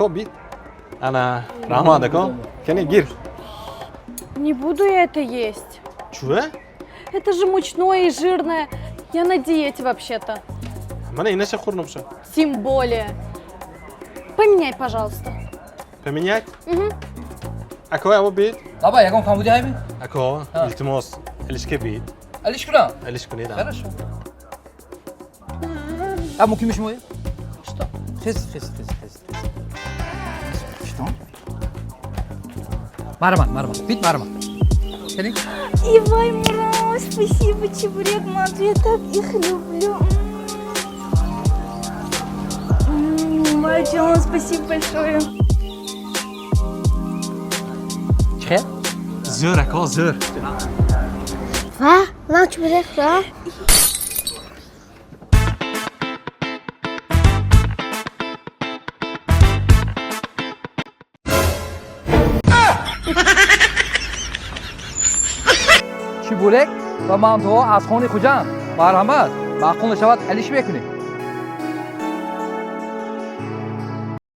Ако, бит. Ана, раҳмат, ако. Кани, гир. Не буду я это есть. Чӯ? Это же мучное и жирное. Я на диете вообще-то. Мана инаша хӯр, набоша. Тем более. Поменяй, пожалуйста. Поменять? Мгм. Ако, або бит. Баба, ягон камбуди ҳайми? Ако, Ҳа. илтимос, алишка бит. Алиш кунам? Алиш кунед. Хорошо. А мумкин шумоя? Что? Хез, хез, хез, хез. Что? Марама, марама. Бит, марама. Кани? Ивай, Мурат, спасибо, чебурек, манту, я так их люблю. Мачон, спасибо большое. Чихе? Зӯр, ако, зӯр. Ва, ман чебурек хӯрам. Чебурек ва мантуҳо аз хони Хуҷанд. Марҳамат, маъқул нашавад, алиш мекунем.